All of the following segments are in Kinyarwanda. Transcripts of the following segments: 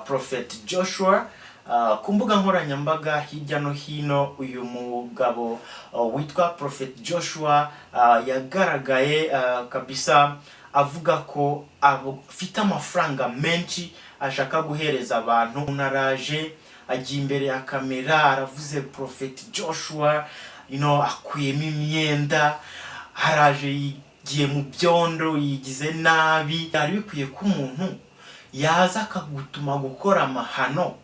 Prophet Joshua. Ku mbuga nkoranyambaga hirya no hino, uyu mugabo witwa Prophet Joshua yagaragaye kabisa avuga ko afite amafaranga menshi ashaka guhereza abantu. Umuntu araje, agiye imbere ya kamera, aravuze Prophet Joshua, akuyemo imyenda, araje yigiye mu byondo, yigize nabi. Byari bikwiye ko umuntu yaza akagutuma gukora amahano,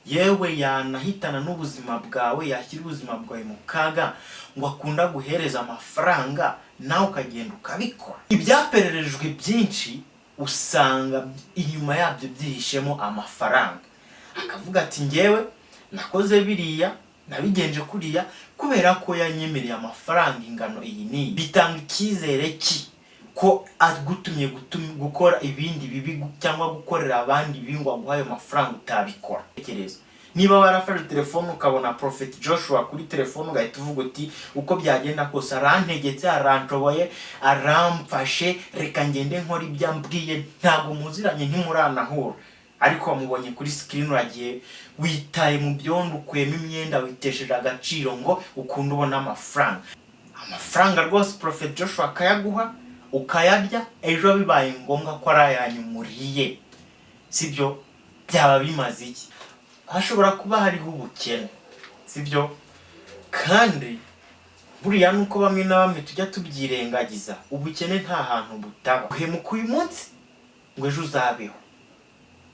yewe yanahitana n'ubuzima bwawe, yashyira ubuzima bwawe mu kaga, ngo akunda guhereza amafaranga, nawe ukagenda ukabikora? Ibyapererejwe byinshi usanga inyuma yabyo byihishemo amafaranga. Akavuga ati: "Ngewe nakoze biriya, nabigenje kuriya kubera ko yanyemereye amafaranga ingano iyi n'iyi." Bitanga icyizere ki ko agutumye gukora ibindi bibi cyangwa gukorera abandi bibi ngo aguhe ayo mafaranga utabikora? Tekereza niba warafashe telefone ukabona Prophet Joshua kuri telefone, ugahita uvuga uti: "Uko byagenda kose arantegetse, aranshoboye, aramfashe, reka ngende nkora ibyo ambwiye." Ntabwo muziranye, ntimuranahura, ariko wamubonye kuri screen, uragiye, witaye mu byondo, ukuyemo imyenda, witesheje agaciro ngo ukunde ubone amafaranga. Amafaranga rwose Prophet Joshua akayaguha, ukayarya. Ejo bibaye ngombwa ko ari ayanyu uriye, sibyo? Byaba bimaze iki? Hashobora kuba hariho ubukene, sibyo? Kandi buriya nuko bamwe na bamwe tujya tubyirengagiza, ubukene nta hantu butaba. Uhemuka uyu munsi ngo ejo uzabeho,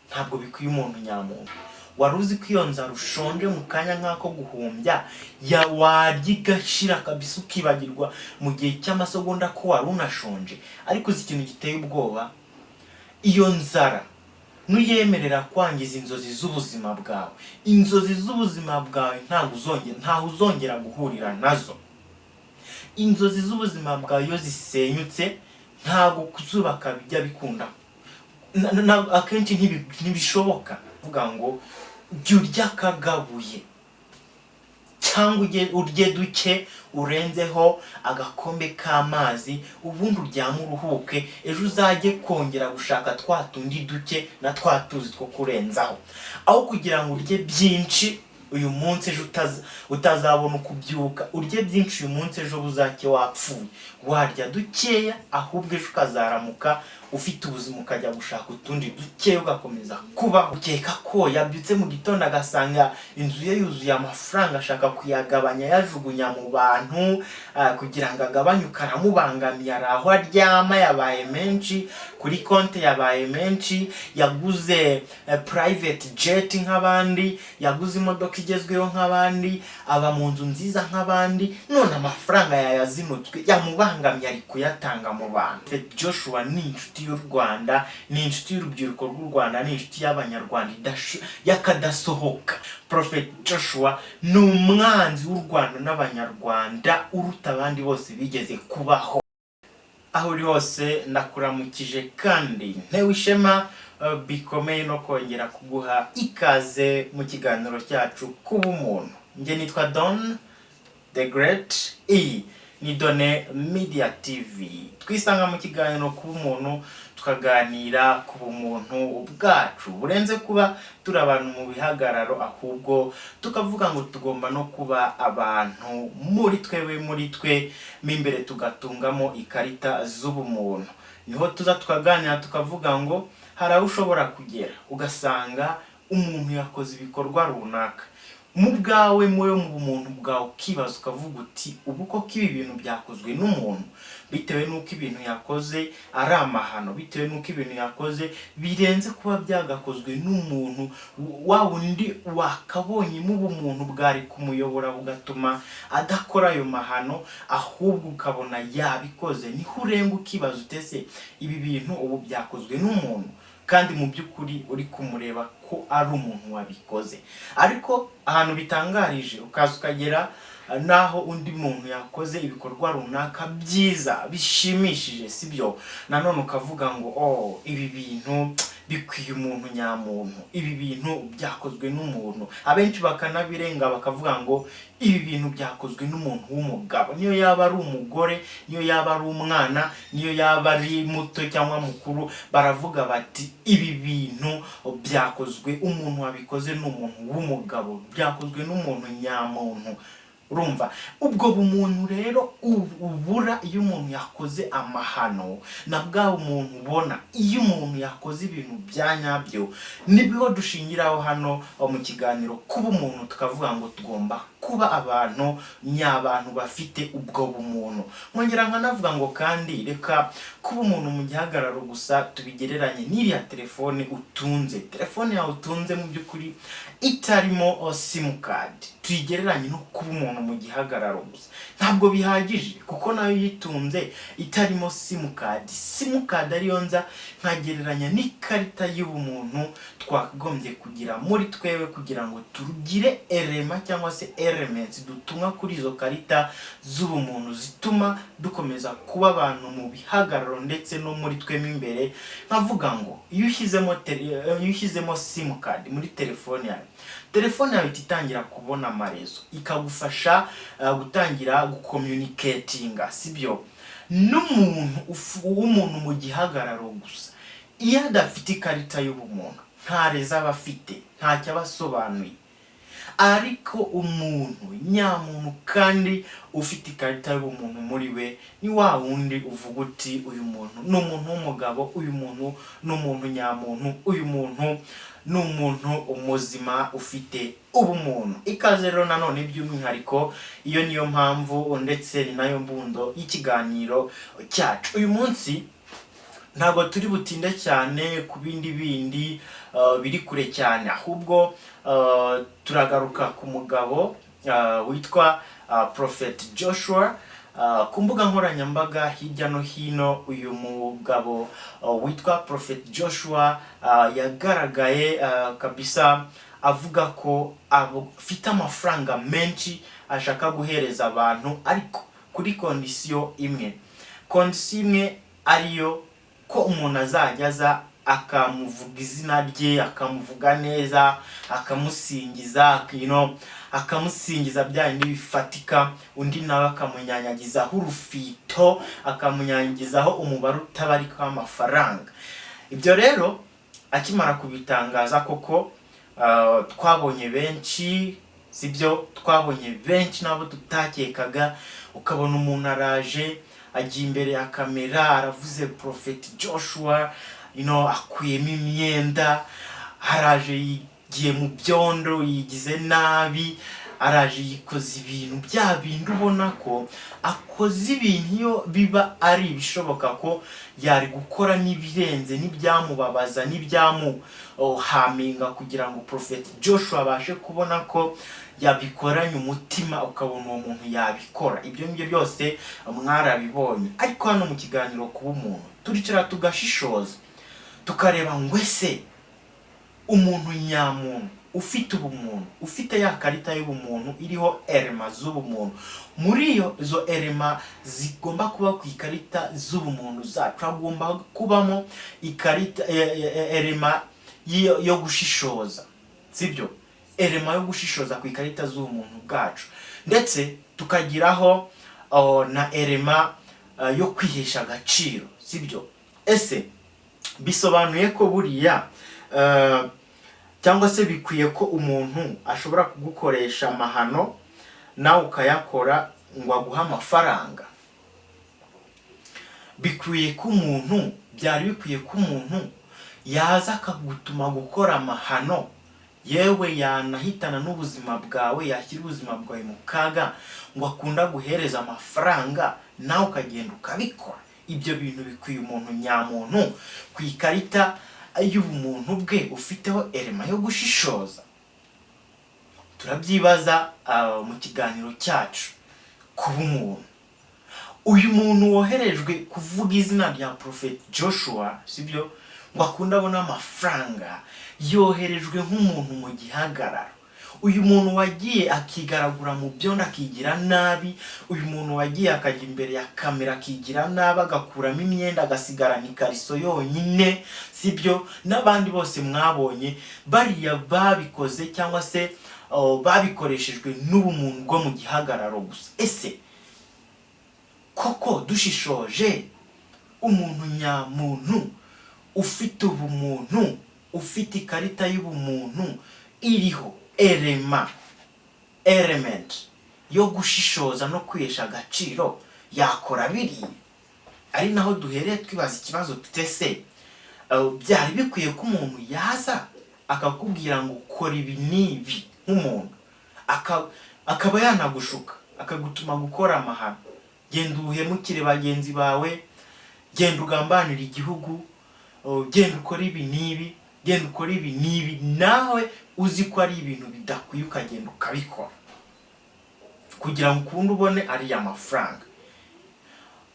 ntabwo bikwiye umuntu nyamuntu. Wari uzi ko iyo nzara ushonje mu kanya nk'ako guhumbya ya warya igashira kabisa, ukibagirwa mu gihe cy'amasegonda ko wari unashonje? Ariko uzi ikintu giteye ubwoba? Iyo nzara nuyemerera kwangiza inzozi z'ubuzima bwawe, inzozi z'ubuzima bwawe ntabwo uzongera, ntaho uzongera guhurira nazo. Inzozi z'ubuzima bwawe iyo zisenyutse, ntabwo kuzubaka bijya bikunda. Akenshi ntibishoboka. Kuvuga ngo jya urya akagabuye cyangwa urye duke, urenzeho agakombe k'amazi, ubundi uryame uruhuke, ejo uzajye kongera gushaka twa tundi duke na twa tuzi two kurenzaho, aho kugira ngo urye byinshi uyu munsi, ejo utazabona uko ubyuka. Urye byinshi uyu munsi, ejo buzake wapfuye. Warya dukeya ahubwo, ejo ukazaramuka ufite ubuzima, ukajya gushaka utundi dukeya, ugakomeza kubaho. Ukeka ko yabyutse mu gitondo agasanga inzu ye yuzuye amafaranga, ashaka kuyagabanya, yajugunya mu bantu kugira ngo agabanyuke, aramubangamiye, ari aho aryama, yabaye menshi kuri konti, yabaye menshi, yaguze private jet nk'abandi, yaguze imodoka igezweho nk'abandi, aba mu nzu nziza nk'abandi, none amafaranga yayazinutswe, yamubangamiye, ari kuyatanga mu bantu. Joshua ni inshuti y'u Rwanda, ni inshuti y'urubyiruko rw'u Rwanda, ni inshuti y'Abanyarwanda y'akadasohoka. Prophet Joshua ni umwanzi w'u Rwanda n'Abanyarwanda uruta abandi bose bigeze kubaho. Aho uri hose ndakuramukije kandi ntewe ishema bikomeye no kongera kuguha ikaze mu kiganiro cyacu Kuba Umuntu. Njye nitwa Don the Great, iyi ni Done Media TV. Twisanga mu kiganiro Kuba Umuntu, tukaganira ku bumuntu bwacu burenze kuba turi abantu mu bihagararo, ahubwo tukavuga ngo tugomba no kuba abantu muri twewe, muri twe mo imbere tugatungamo ikarita z'ubumuntu. Niho tuza tukaganira, tukavuga ngo hari aho ushobora kugera ugasanga umuntu yakoze ibikorwa runaka, mu bwawe, muyo mu bumuntu bwawe ukibaza, ukavuga uti: "Ubu koko ibi bintu byakozwe n'umuntu?" Bitewe n'uko ibintu yakoze ari amahano, bitewe n'uko ibintu yakoze birenze kuba byagakozwe n'umuntu wa wundi wakabonyemo ubumuntu bwari kumuyobora bugatuma adakora ayo mahano, ahubwo ukabona yabikoze. Niho urenga ukibaza utese: "Ibi bintu ubu byakozwe n'umuntu?" Kandi mu by'ukuri uri kumureba ko ari umuntu wabikoze. Ariko ahantu bitangarije, ukaza ukagera n'aho undi muntu yakoze ibikorwa runaka byiza bishimishije, sibyo? Nanone ukavuga ngo: "Oh, ibi bintu Bikwiye umuntu nyamuntu. Ibi bintu byakozwe n'umuntu, abenshi bakanabirenga bakavuga ngo ibi bintu byakozwe n'umuntu w'umugabo. Niyo yaba ari umugore, niyo yaba ari umwana, niyo yaba ari muto cyangwa mukuru, baravuga bati: "Ibi bintu byakozwe, umuntu wabikoze ni umuntu w'umugabo, byakozwe n'umuntu nyamuntu." Urumva ubwo bumuntu rero ubura iyo umuntu yakoze amahano, na bwa bumuntu ubona iyo umuntu yakoze ibintu bya nyabyo, nibwo dushingiraho hano mu kiganiro kuba umuntu, tukavuga ngo tugomba kuba abantu nyabantu bafite ubwo bumuntu. Nkongera nkanavuga ngo kandi reka kuba umuntu mu gihagararo gusa tubigereranye n'iriya telefone utunze. Telefone yawe utunze mu by'ukuri itarimo simukadi, tuyigereranye no kuba umuntu mu gihagararo gusa, ntabwo bihagije, kuko nayo uyitunze itarimo simukadi, simukadi ariyo nza nkagereranya n'ikarita y'ubumuntu twakagombye kugira muri twewe kugira ngo tugire élément cyangwa se elements dutunga kuri izo karita z'ubumuntu zituma dukomeza kuba abantu mu bihagararo ndetse no muri twe mo imbere. Nkavuga ngo iyo ushyizemo simukadi muri telefone yawe, telefone yawe ihita itangira kubona amaréseau, ikagufasha gutangira gucommunicatinga, sibyo? N'umuntu w'umuntu mu gihagararo gusa, iyo adafite ikarita y'ubumuntu, nta réseau aba afite, ntacyo aba asobanuye. Ariko umuntu nyamuntu kandi ufite ikarita y'ubumuntu muri we ni wa wundi uvuga uti: "Uyu muntu ni umuntu w'umugabo, uyu muntu ni umuntu nyamuntu, uyu muntu ni umuntu muzima ufite ubumuntu." Ikaze rero nanone by'umwihariko, iyo niyo mpamvu ndetse ni nayo mbundo y'ikiganiro cyacu uyu munsi. Ntabwo turi butinde cyane ku bindi bindi biri kure cyane, ahubwo turagaruka ku mugabo witwa Prophet Joshua. Ku mbuga nkoranyambaga hirya no hino, uyu mugabo witwa Prophet Joshua yagaragaye kabisa avuga ko afite amafaranga menshi ashaka guhereza abantu, ariko kuri condition imwe, condition imwe ariyo ko umuntu azajya aza akamuvuga izina rye, akamuvuga neza, akamusingiza, akamusingiza bya bindi bifatika, undi nawe akamunyanyagizaho urufito, akamunyanyagizaho umubare utabarika w'amafaranga. Ibyo rero akimara kubitangaza koko, twabonye benshi, sibyo? Twabonye benshi nabo tutakekaga, ukabona umuntu araje, agiye imbere ya kamera, aravuze Prophet Joshua, akuyemo imyenda, araje yigiye mu byondo, yigize nabi, araje yikoza ibintu bya bindi, ubona ko akoze ibintu iyo biba ari ibishoboka ko yari gukora n'ibirenze n'ibyamubabaza n'ibyamuhaminga kugira ngo Prophet Joshua abashe kubona ko yabikoranye umutima, ukabona uwo muntu yabikora. Ibyo ngibyo byose mwarabibonye. Ariko hano mu kiganiro kuba umuntu turicara tugashishoza, tukareba ngo ese umuntu nyamuntu ufite ubumuntu, ufite ya karita y'ubumuntu iriho éléments z'ubumuntu, muri iyo izo éléments zigomba kuba ku ikarita z'ubumuntu zacu, hagomba kubamo ikarita élément yo gushishoza, sibyo? Élément yo gushishoza ku ikarita z'ubumuntu bwacu, ndetse tukagiraho, oh, na élément yo kwihesha agaciro, sibyo? Ese bisobanuye ko buriya cyangwa se bikwiye ko umuntu ashobora kugukoresha amahano nawe ukayakora ngo aguhe amafaranga? Bikwiye ko umuntu, byari bikwiye ko umuntu yaza akagutuma gukora amahano, yewe yanahitana n'ubuzima bwawe, yashyira ubuzima bwawe mu kaga, ngo akunda guhereza amafaranga nawe ukagenda ukabikora? Ibyo bintu bikwiye umuntu nyamuntu ku ikarita y'ubumuntu bwe ufiteho élément yo gushishoza? Turabyibaza mu kiganiro cyacu kuba umuntu. Uyu muntu woherejwe kuvuga izina rya Prophet Joshua, sibyo, ngo akunde abone amafaranga, yoherejwe nk'umuntu mu gihagararo. Uyu muntu wagiye akigaragura mu byondo akigira nabi, uyu muntu wagiye akajya imbere ya kamera akigira nabi, agakuramo imyenda agasigarana ikariso yonyine, sibyo? N'abandi bose mwabonye bariya babikoze cyangwa se, oh, babikoreshejwe n'ubumuntu bwo mu gihagararo gusa. Ese koko dushishoje, umuntu nyamuntu ufite ubumuntu, ufite ikarita y'ubumuntu iriho element yo gushishoza no kwihesha agaciro, yakora biriya? Ari naho duhereye twibaza ikibazo tutese: byari bikwiye ko umuntu yaza akakubwira ngo kora ibi n'ibi nk'umuntu, akaba yanagushuka, akagutuma gukora amahano: genda uhemukire bagenzi bawe, genda ugambanire igihugu, oh, genda ukore ibi n'ibi, genda ukore ibi n'ibi, nawe uzi ko ari ibintu bidakwiye, ukagenda ukabikora kugira ngo ukunde ubone ariya mafaranga?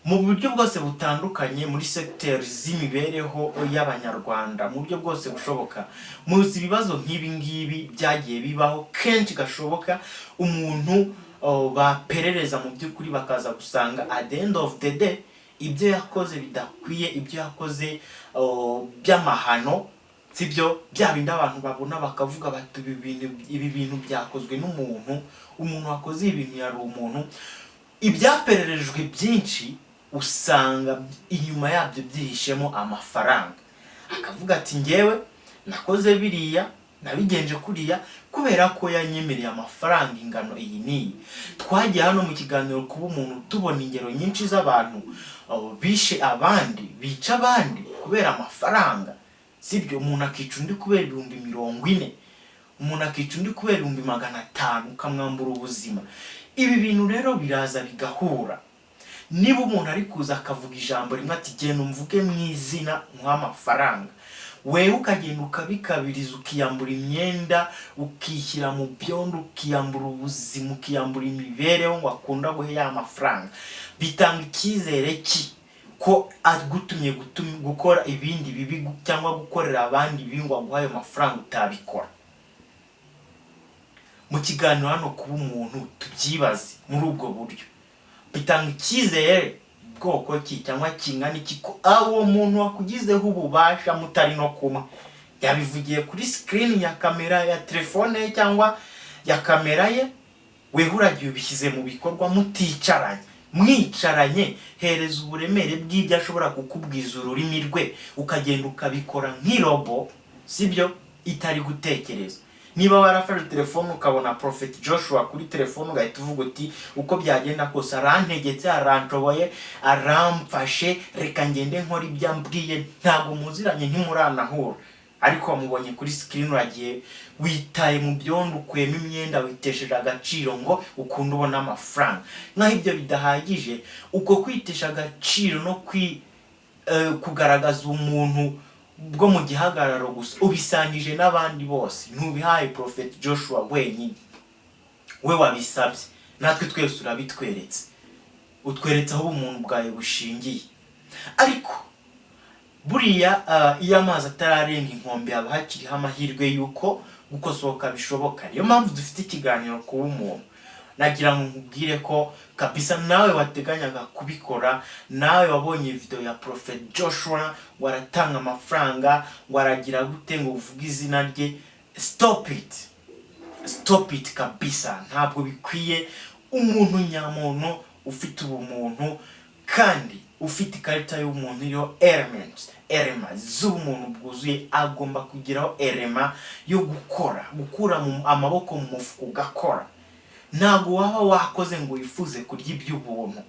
Mu buryo bwose butandukanye, muri segiteri z'imibereho y'Abanyarwanda, mu buryo bwose bushoboka, muzi ibibazo nk'ibi ngibi byagiye bibaho kenshi gashoboka. Umuntu, oh, baperereza mu by'ukuri bakaza gusanga at the end of the day ibyo yakoze bidakwiye, ibyo yakoze, oh, by'amahano, sibyo? Bya bindi abantu babona bakavuga bati: Ibi bintu byakozwe n'umuntu, umuntu wakoze ibi bintu yari umuntu." Ibyapererejwe byinshi usanga inyuma yabyo byihishemo amafaranga. Akavuga ati: "Ngewe nakoze biriya, nabigenje kuriya kubera ko yanyemereye amafaranga ingano iyi n'iyi." Twagiye hano mu kiganiro kuba umuntu tubona ingero nyinshi z'abantu, oh, bishe abandi, bica abandi kubera amafaranga, sibyo? Umuntu akica undi kubera 40,000, umuntu akica undi kubera 500,000, ukamwambura ubuzima. Ibi bintu rero biraza bigahura. Niba umuntu ari kuza akavuga ijambo rimwe ati: "Genda umvuge mu izina nkuhe amafaranga," wewe ukagenda ukabikabiriza, ukiyambura imyenda, ukishyira mu byondo, ukiyambura ubuzima, ukiyambura imibereho ngo akunda guhe ya mafaranga, bitanga icyizere ki ko agutumye gukora ibindi bibi cyangwa gukorera abandi bibi ngo aguhe ayo mafaranga utabikora? Mu kiganiro hano kuba umuntu tubyibaze muri ubwo buryo: bitanga icyizere bwoko ki cyangwa kingana iki ko uwo muntu wakugizeho ububasha mutari no kumwe, yabivugiye kuri screen ya kamera ya telefone ye cyangwa ya kamera ye, weho uragiye ubishyize mu bikorwa muticaranye? Mwicaranye, hereza uburemere bw'ibyo ashobora kukubwiza ururimi rwe, ukagenda ukabikora nk'irobo, sibyo, itari gutekereza? Niba warafashe telefone ukabona Prophet Joshua kuri telefone, ugahita uvuga uti: "Uko byagenda kose arantegetse, aranshoboye, aramfashe, reka ngende nkora ibyo ambwiye." Ntabwo muziranye, ntimuranahura, ariko wamubonye kuri screen, uragiye witaye mu byondo, ukuyemo imyenda, witesheje agaciro ngo ukunde ubone amafaranga. Nk'aho ibyo bidahagije, uko kwitesha agaciro no kugaragaza umuntu bwo mu gihagararo gusa, ubisangije n'abandi bose, ntubihaye Prophet Joshua wenyine we wabisabye, natwe twese urabitweretse, utweretse aho ubumuntu bwawe bushingiye. Ariko buriya, iyo amazi atararenga inkombe haba hakiriho amahirwe y'uko gukosoka bishoboka. Niyo mpamvu dufite ikiganiro kuba umuntu. Nagira ngo nkubwire ko kabisa nawe wateganyaga kubikora, nawe wabonye video ya Prophet Joshua ngo aratanga amafaranga, ngo aragira gute, ngo uvuge izina rye, stop it, stop it kabisa. Ntabwo bikwiye. Umuntu nyamuntu ufite ubumuntu kandi ufite ikarita y'umuntu iriho elements, element z'ubumuntu bwuzuye, agomba kugiraho element yo gukora, gukura mu amaboko mu mufuka ugakora. Ntabwo waba wakoze ngo wifuze kurya iby'ubuntu.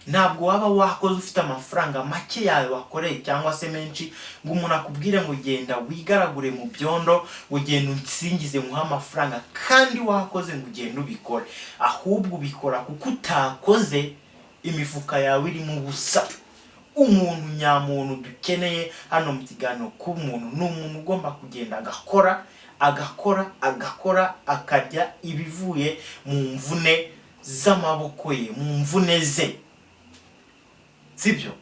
Ntabwo waba wakoze ufite amafaranga make yawe wakoreye cyangwa se menshi ngo umuntu akubwire ngo genda wigaragure mu byondo, ngo genda unsingize nguhe amafaranga, kandi wakoze ngo ugende ubikore. Ahubwo ubikora kuko utakoze, imifuka yawe irimo ubusa. Umuntu nyamuntu dukeneye hano mu kiganiro k'umuntu ni umuntu ugomba kugenda agakora, agakora, agakora, akarya ibivuye mu mvune z'amaboko ye, mu mvune ze, sibyo?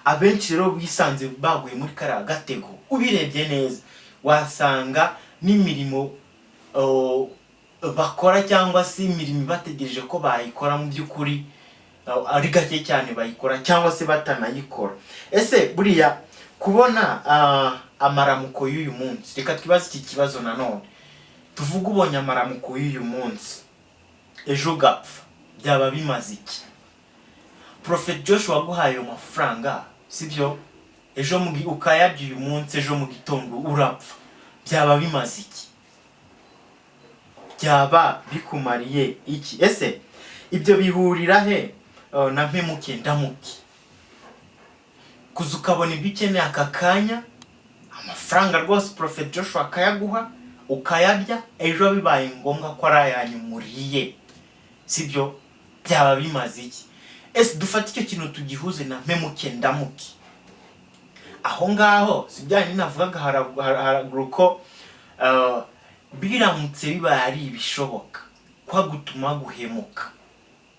Abenshi rero bisanze baguye muri kariya gatego. Ubirebye neza wasanga n'imirimo bakora cyangwa se imirimo ibategereje ko bayikora, mu by'ukuri ari gake cyane bayikora cyangwa se batanayikora. Ese buriya kubona amaramuko y'uyu munsi, reka twibaze iki kibazo nanone, tuvuge ubonye amaramuko y'uyu munsi, ejo ugapfa, byaba bimaze iki? Prophet Joshua waguhaye ayo mafaranga, sibyo? Ejo ukayarya uyu munsi, ejo mu gitondo urapfa, byaba bimaze iki? Byaba bikumariye iki? Ese ibyo bihurira he na mpemuke ndamuke? Kuza ukabona ibyo ukeneye aka kanya, amafaranga rwose Prophet Joshua akayaguha, ukayarya, ejo bibaye ngombwa ko ari ayanyu uriye, sibyo? Byaba bimaze iki? Ese dufate icyo kintu tugihuze na mpemuke ndamuke aho ngaho, si bya bindi navugaga haraguru ko biramutse bibaye ari ibishoboka kwa gutuma guhemuka,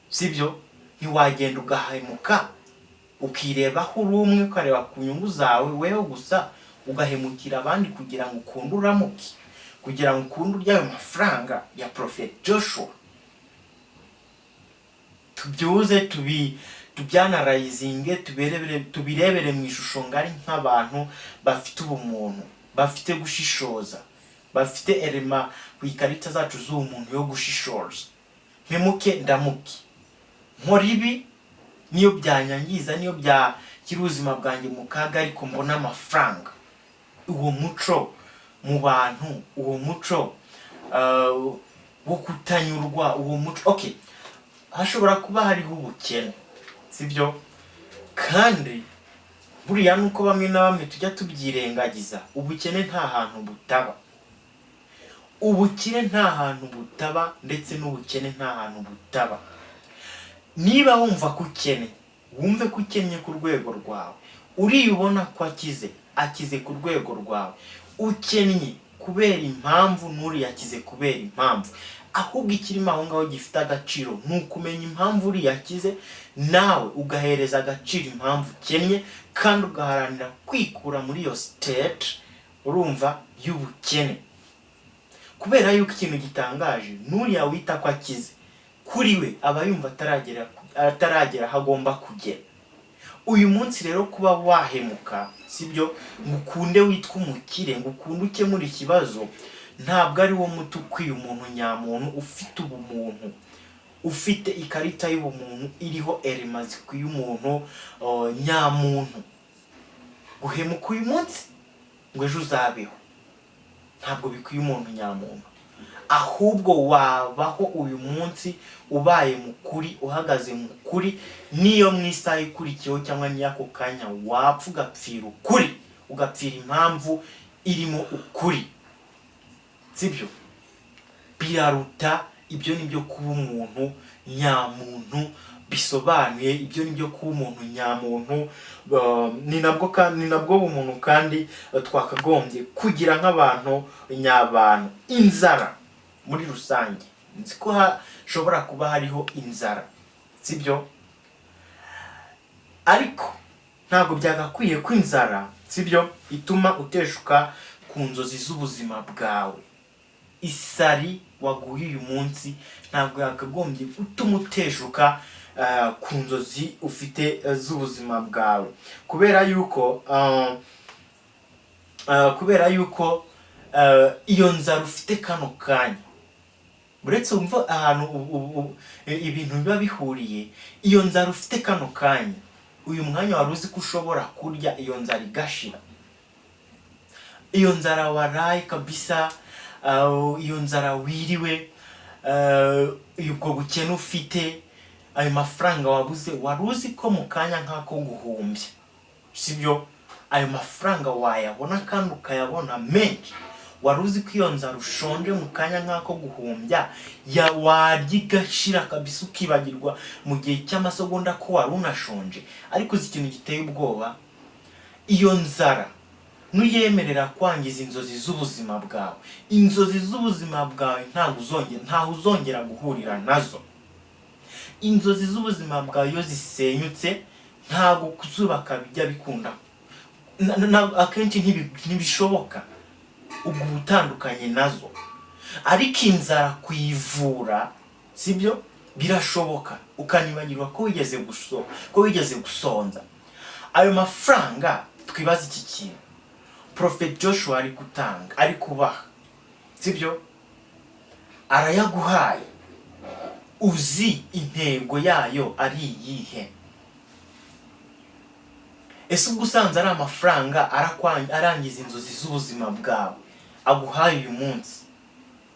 sibyo? Ntiwagenda ugahemuka, ukirebaho uri umwe, ukareba ku nyungu zawe weho gusa, ugahemukira abandi kugira ngo ukunde uramuke, kugira ngo ukunde urye ayo mafaranga ya Prophet Joshua? Tubyuze, tubyanalyzinge, tubirebere mu ishusho ngari nk'abantu bafite ubumuntu, bafite gushishoza, bafite erema ku ikarita zacu z'ubumuntu yo gushishoza. Mpemuke ndamuke, nkora ibi niyo byanyangiza, niyo byashyira ubuzima bwanjye mu kaga, ariko mbona amafaranga. Uwo muco mu bantu, uwo muco wo kutanyurwa, uwo muco, okay, hashobora kuba hariho ubukene, sibyo? Kandi buriya nuko bamwe na bamwe tujya tubyirengagiza, ubukene nta hantu butaba, ubukire nta hantu butaba, ndetse n'ubukene nta hantu butaba. Niba wumva ko ukennye, wumve ko ukennye ku rwego rwawe. Uriya ubona ko akize, akize ku rwego rwawe. Ukennye kubera impamvu, n'uriya akize kubera impamvu. Ahubwo ikirimo aho ngaho gifite agaciro ni ukumenya impamvu uriya akize, nawe ugahereza agaciro impamvu ukennye, kandi ugaharanira kwikura muri iyo state, urumva, y'ubukene. Kubera yuko ikintu gitangaje, n'uriya wita ko akize, kuri we aba yumva ataragera aho agomba kugera uyu munsi. Rero kuba wahemuka, sibyo, ngo ukunde witwe umukire, ngo ukunde ukemure ikibazo, ntabwo ari wo muti ukwiye umuntu nyamuntu ufite ubumuntu, ufite ikarita y'ubumuntu iriho erema zikwiye umuntu nyamuntu. Guhemuka uyu munsi ngo ejo uzabeho ntabwo bikwiye umuntu nyamuntu. Ahubwo wabaho uyu munsi ubaye mu kuri, uhagaze mu kuri, niyo mu isaha ikurikiyeho cyangwa niyo ako kanya wapfa, ugapfira ukuri, ugapfira impamvu irimo ukuri, sibyo? Biraruta. Ibyo ni byo kuba umuntu nyamuntu bisobanuye. Ibyo ni byo kuba umuntu nyamuntu. Ni nabwo bumuntu kandi twakagombye kugira nk'abantu nyabantu. Inzara muri rusange, nzi ko hashobora kuba hariho inzara, sibyo? Ariko ntabwo byagakwiye ko inzara, sibyo, ituma uteshuka ku nzozi z'ubuzima bwawe. Isari waguye uyu munsi ntabwo yakagombye gutuma uteshuka ku nzozi ufite z'ubuzima bwawe, kubera yuko iyo nzara ufite kano kanya, uretse wumva ahantu ibintu biba bihuriye, iyo nzara ufite kano kanya, uyu mwanya wari uzi ko ushobora kurya iyo nzara igashira, iyo nzara waraye kabisa, iyo nzara wiriwe, ubwo bukene ufite, ayo mafaranga wabuze, wari uzi ko mu kanya nk'ako guhumbya, sibyo, ayo mafaranga wayabona kandi ukayabona menshi? Wari uzi ko iyo nzara ushonje mu kanya nk'ako guhumbya ya warya igashira kabisa, ukibagirwa mu gihe cy'amasegonda ko wari unashonje? Ariko uzi ikintu giteye ubwoba? Iyo nzara nuyemerera kwangiza inzozi z'ubuzima bwawe, inzozi z'ubuzima bwawe ntaho uzongera guhurira nazo. Inzozi z'ubuzima bwawe iyo zisenyutse, ntabwo kuzubaka bijya bikunda. Akenshi ntibishoboka. Ubwo uba utandukanye nazo. Ariko inzara kuyivura, sibyo, birashoboka, ukanibagirwa ko wigeze gusonza. Ayo mafaranga, twibaza iki kintu Prophet Joshua ari gutanga, ari kubaha, sibyo, arayaguhaye, uzi intego yayo ari iyihe? Ese ubwo usanze ari amafaranga arangiza inzozi z'ubuzima bwawe aguhaye uyu munsi,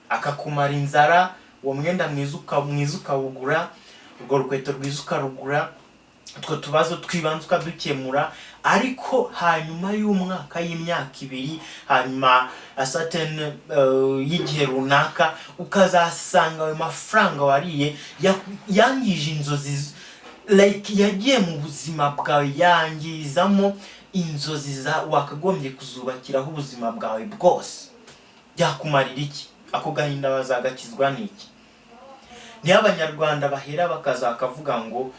akakumara inzara, uwo mwenda mwiza ukawugura, urwo rukweto rwiza ukarugura, utwo tubazo tw'ibanze ukadukemura, ariko hanyuma y'umwaka, y'imyaka 2, hanyuma a certain y'igihe runaka, ukazasanga ayo mafaranga wariye yangije inzozi like yagiye mu buzima bwawe, yangizamo inzozi za wakagombye kuzubakiraho ubuzima bwawe bwose, byakumarira iki? Ako gahinda bazagakizwa n'iki? Niyo Abanyarwanda bahera bakazakavuga ngo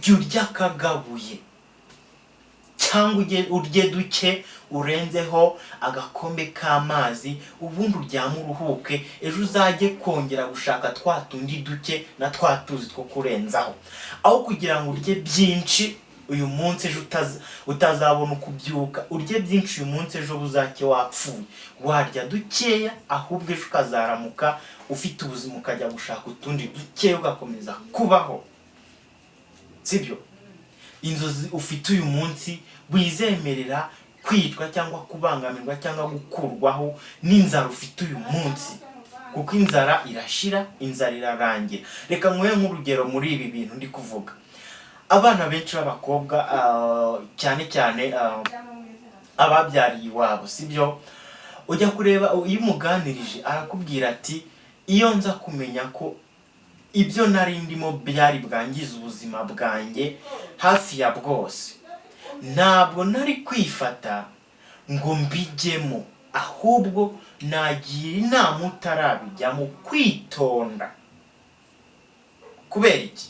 jya urya akagabuye, cyangwa urye duke urenzeho agakombe k'amazi, ubundi uryame uruhuke, ejo uzajye kongera gushaka twa tundi duke na twa tuzi two kurenzaho, aho kugira ngo urye byinshi uyu munsi, ejo utazabona uko ubyuka. Urye byinshi uyu munsi, ejo buzake wapfuye. Warya dukeya ahubwo, ejo ukazaramuka ufite ubuzima, ukajya gushaka utundi dukeya, ugakomeza kubaho, sibyo? Inzozi ufite uyu munsi wizemerera kwicwa cyangwa kubangamirwa cyangwa gukurwaho n'inzara ufite uyu munsi, kuko inzara irashira, inzara irarangira. Reka nkuhe nk'urugero muri ibi bintu ndi kuvuga. Abana benshi b'abakobwa, cyane cyane ababyariye iwabo, sibyo, ujya kureba iyo umuganirije arakubwira ati: "Iyo nza kumenya ko ibyo nari ndimo byari bwangize ubuzima bwanjye hafi ya bwose, ntabwo nari kwifata ngo mbijyemo, ahubwo nagira inama utarabijyamo kwitonda." Kubera iki?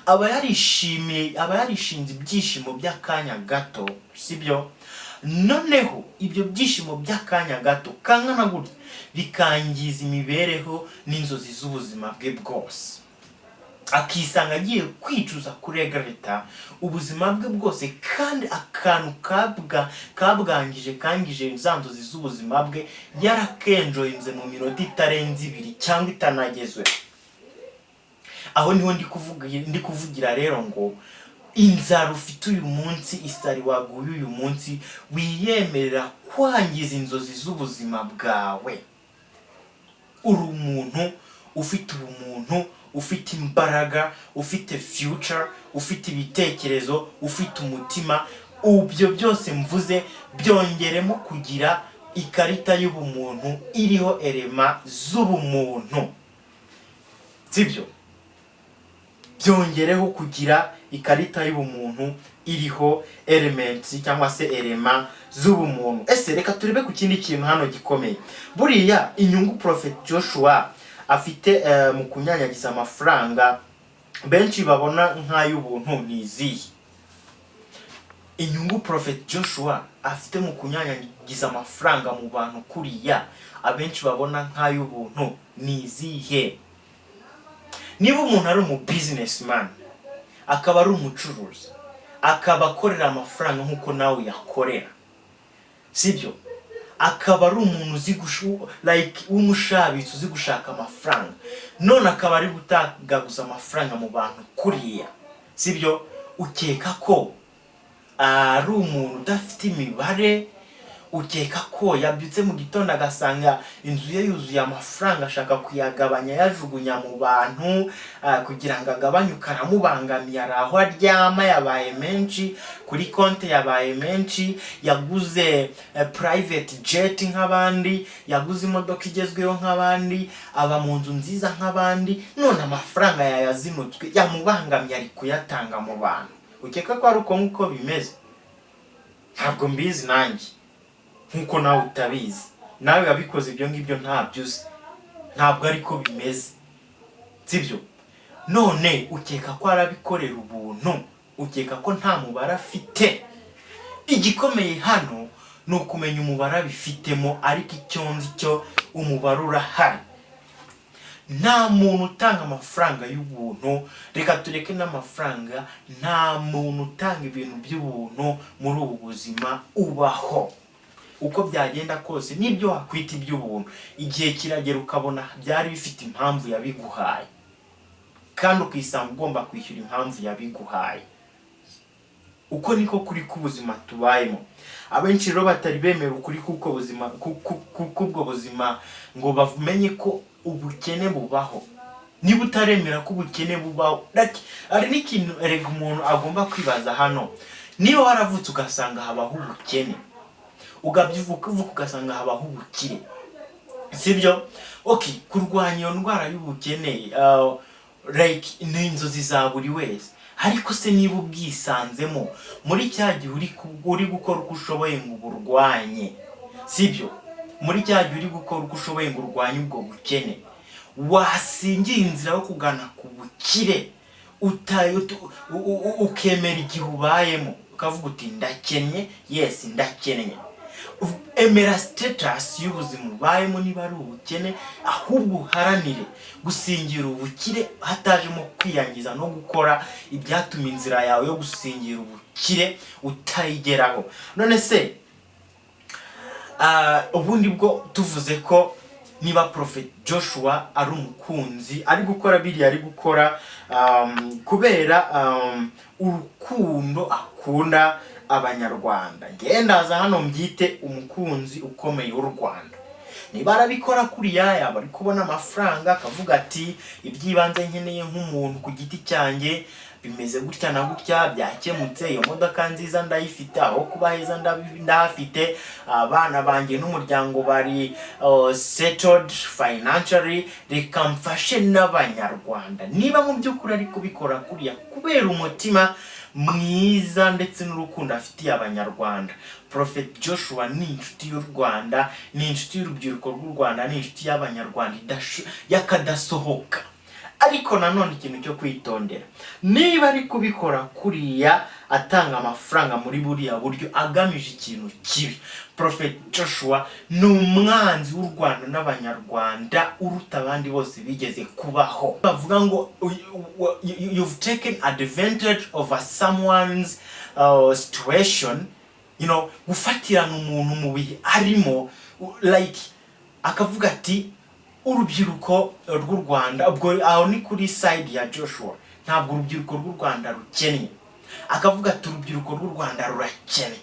Aba yarishimiye, aba yarishinze ibyishimo by'akanya gato, sibyo? Noneho ibyo byishimo by'akanya gato kangana gutya bikangiza imibereho n'inzozi z'ubuzima bwe bwose, akisanga agiye kwicuza, kuregretta ubuzima bwe bwose, kandi akantu kabwangije, kangije za nzozi z'ubuzima bwe, yarakenjoyinze mu minota itarenze 2 cyangwa itanagezwe. Aho niho ndi kuvugira rero ngo inzara ufite uyu munsi, isari waguye uyu munsi, wiyemerera kwangiza inzozi z'ubuzima bwawe. Uri umuntu ufite ubumuntu, ufite imbaraga, ufite future, ufite ibitekerezo, ufite umutima. Ibyo byose mvuze byongeremo kugira ikarita y'ubumuntu iriho element z'ubumuntu, sibyo? Byongereho kugira ikarita y'ubumuntu iriho elements cyangwa se element z'ubumuntu. Ese reka turebe ku kindi kintu hano gikomeye. Buriya inyungu Prophet Joshua afite mu kunyanyagiza amafaranga benshi babona nk'ay'ubuntu ni izihe? Inyungu Prophet Joshua afite mu kunyanyagiza amafaranga mu bantu kuriya abenshi babona nk'ay'ubuntu ni izihe? Niba umuntu ari umu businessman, akaba ari umucuruzi, akaba akorera amafaranga nk'uko nawe uyakorera, sibyo, akaba ari umuntu uzi like w'umushabitsi, uzi gushaka amafaranga, none akaba ari gutagaguza amafaranga mu bantu kuriya, sibyo, ukeka ko ari umuntu udafite imibare? Ukeka ko yabyutse mu gitondo agasanga inzu ye yuzuye amafaranga, ashaka kuyagabanya, yajugunya mu bantu kugira ngo agabanyuke, aramubangamiye, ari aho aryama, yabaye menshi kuri konti, yabaye menshi, yaguze private jet nk'abandi, yaguze imodoka igezweho nk'abandi, aba mu nzu nziza nk'abandi, none amafaranga yayazinutswe, yamubangamiye, ari kuyatanga mu bantu? Ukeka ko ari uko nguko bimeze? Ntabwo mbizi nanjye, nkuko nawe utabizi. Nawe wabikoze ibyo ngibyo ntabyo uzi, ntabwo ariko bimeze, sibyo? None ukeka ko arabikorera ubuntu? Ukeka ko nta mubare afite? Igikomeye hano ni ukumenya umubare abifitemo, ariko icyo nzi cyo, umubare urahari. Nta muntu utanga amafaranga y'ubuntu. Reka tureke n'amafaranga, nta muntu utanga ibintu by'ubuntu muri ubu buzima ubaho. Uko byagenda kose, n'ibyo wakwita iby'ubuntu, igihe kiragera ukabona byari bifite impamvu yabiguhaye, kandi ukisanga ugomba kwishyura impamvu yabiguhaye. Uko niko kuri k'ubuzima tubayemo. Abenshi rero batari bemera ukuri k'uko buzima, k'ubwo buzima, ngo bamenye ko ubukene bubaho. Niba utaremera ko ubukene bubaho, like, hari n'ikintu erega umuntu agomba kwibaza hano: niba waravutse ugasanga habaho ubukene, ukabyuka uvuka ugasanga habaho ubukire, sibyo? Okay, kurwanya iyo ndwara y'ubukene, like, ni inzozi za buri wese. Ariko se niba ubwisanzemo muri cya gihe uri gukora uko ushoboye ngo uburwanye, sibyo? Muri cya gihe uri gukora uko ushoboye ngo urwanye ubwo bukene, wasingira inzira yo kugana ku bukire, ukemera igihe ubayemo, ukavuga uti: "Ndakennye, yes, ndakennye." Emera status y'ubuzima ubayemo niba ari ubukene, ahubwo uharanire gusingira ubukire hatajemo kwiyangiza no gukora ibyatuma inzira yawe yo gusingira ubukire utayigeraho. None se ubundi bwo tuvuze ko niba Prophet Joshua ari umukunzi, ari gukora biriya ari gukora kubera urukundo akunda Abanyarwanda, ndaza hano mbyite umukunzi ukomeye w'u Rwanda. Niba arabikora kuriya, yaba ari kubona amafaranga, akavuga ati: "Iby'ibanze nkeneye nk'umuntu ku giti cyanjye bimeze gutya na gutya, byakemutse. Iyo modoka nziza ndayifite, aho kuba heza ndahafite, abana banjye n'umuryango bari settled financially, reka mfashe n'Abanyarwanda." Niba mu by'ukuri ari kubikora kuriya kubera umutima mwiza ndetse n'urukundo afitiye Abanyarwanda, Prophet Joshua ni inshuti y'u Rwanda, ni inshuti y'urubyiruko rw'u Rwanda, ni inshuti y'Abanyarwanda y'akadasohoka. Ariko nanone ikintu cyo kwitondera: niba ari kubikora kuriya, atanga amafaranga muri buriya buryo agamije ikintu kibi, Prophet Joshua ni umwanzi w'u Rwanda n'Abanyarwanda uruta abandi bose bigeze kubaho. Bavuga ngo you've taken advantage of someone's situation, gufatirana umuntu mu bihe arimo, like, akavuga ati: "Urubyiruko rw'u Rwanda," ubwo aho ni kuri side ya Joshua, ntabwo urubyiruko rw'u Rwanda rukennye, akavuga ati: "Urubyiruko rw'u Rwanda rurakennye,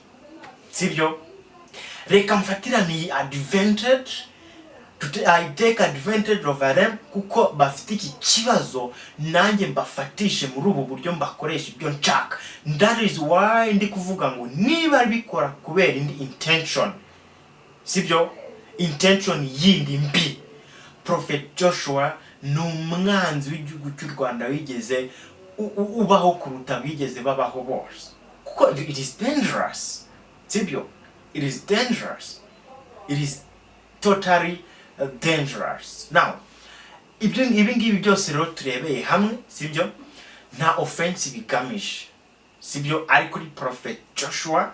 sibyo? Reka mfatirane iyi advantage, I take advantage of them, kuko bafite iki kibazo, nanjye mbafatishe muri ubu buryo, mbakoresha ibyo nshaka." That is why ndi kuvuga ngo niba bikora kubera indi intention, sibyo, intention yindi mbi, Prophet Joshua ni umwanzi w'igihugu cy'u Rwanda wigeze ubaho kuruta bigeze babaho bose, kuko it is dangerous, sibyo? It is dangerous, it is totally dangerous. Now, ibyo ibi ngibi byose rero turebeye hamwe, sibyo, nta offense bigamije, sibyo? Ari kuri Prophet Joshua,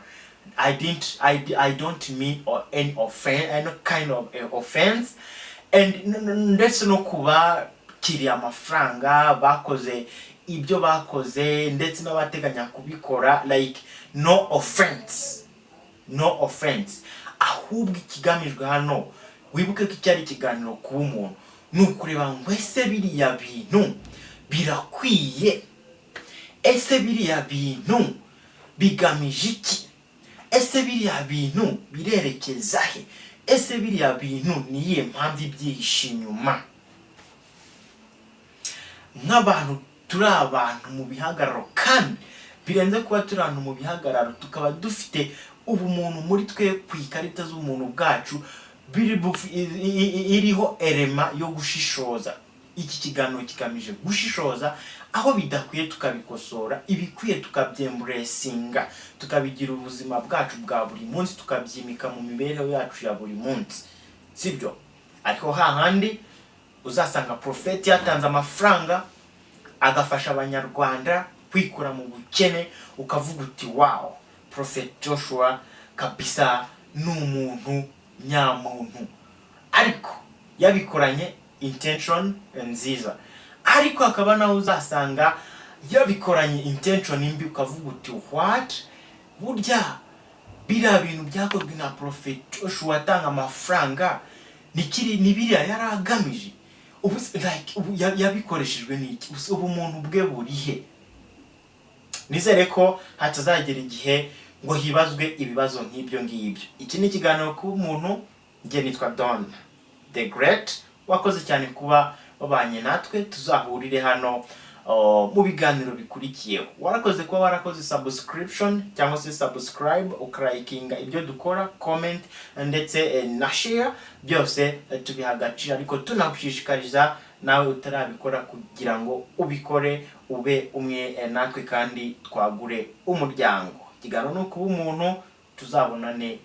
I don't mean or any offense, any kind of offense, and ndetse no kubakiriye amafaranga bakoze ibyo bakoze, ndetse n'abateganya kubikora, like, no offense, no offense. Ahubwo ikigamijwe hano, wibuke ko icyari ikiganiro kuba umuntu, ni ukureba ngo: ese biriya bintu birakwiye? Ese biriya bintu bigamije iki? Ese biriya bintu birerekeza he? Ese biriya bintu ni iyihe mpamvu ibyihishe inyuma? Nk'abantu turi abantu mu bihagararo, kandi birenze kuba turi abantu mu bihagararo, tukaba dufite ubumuntu muri twe, ku ikarita z'umuntu bwacu iriho erema yo gushishoza. Iki kiganiro kigamije gushishoza, aho bidakwiye tukabikosora, ibikwiye tukabyembracinga, tukabigira ubuzima bwacu bwa buri munsi, tukabyimika mu mibereho yacu ya buri munsi, sibyo? Ariko hahandi uzasanga Profeti yatanze amafaranga agafasha Abanyarwanda kwikura mu bukene, ukavuga uti: "Wow, Prophet Joshua kabisa." Ni umuntu nyamuntu, ariko yabikoranye intention nziza, ariko hakaba nawe uzasanga yabikoranye intention mbi, ukavuga uti: "What? Burya biriya bintu byakozwe na Prophet Joshua atanga amafaranga ni biriya yari agamije?" Ubu like, ubu yabikoreshejwe n'iki? Ubu ubumuntu bwe burihe? Nizere ko hatazagera igihe ngo hibazwe ibibazo nk'ibyo ngibyo. Iki ni ikiganiro ku muntu. Njye nitwa Don the Great. Wakoze cyane kuba wabanye natwe. Tuzahurire hano mu biganiro bikurikiyeho. Warakoze kuba warakoze subscription cyangwa se subscribe, ukarayikinga ibyo dukora, comment ndetse na share, byose tubiha agaciro. Ariko tunagushishikariza nawe utarabikora kugira ngo ubikore, ube umwe natwe kandi twagure umuryango. Ikiganiro ni ukuba umuntu. Tuzabonane.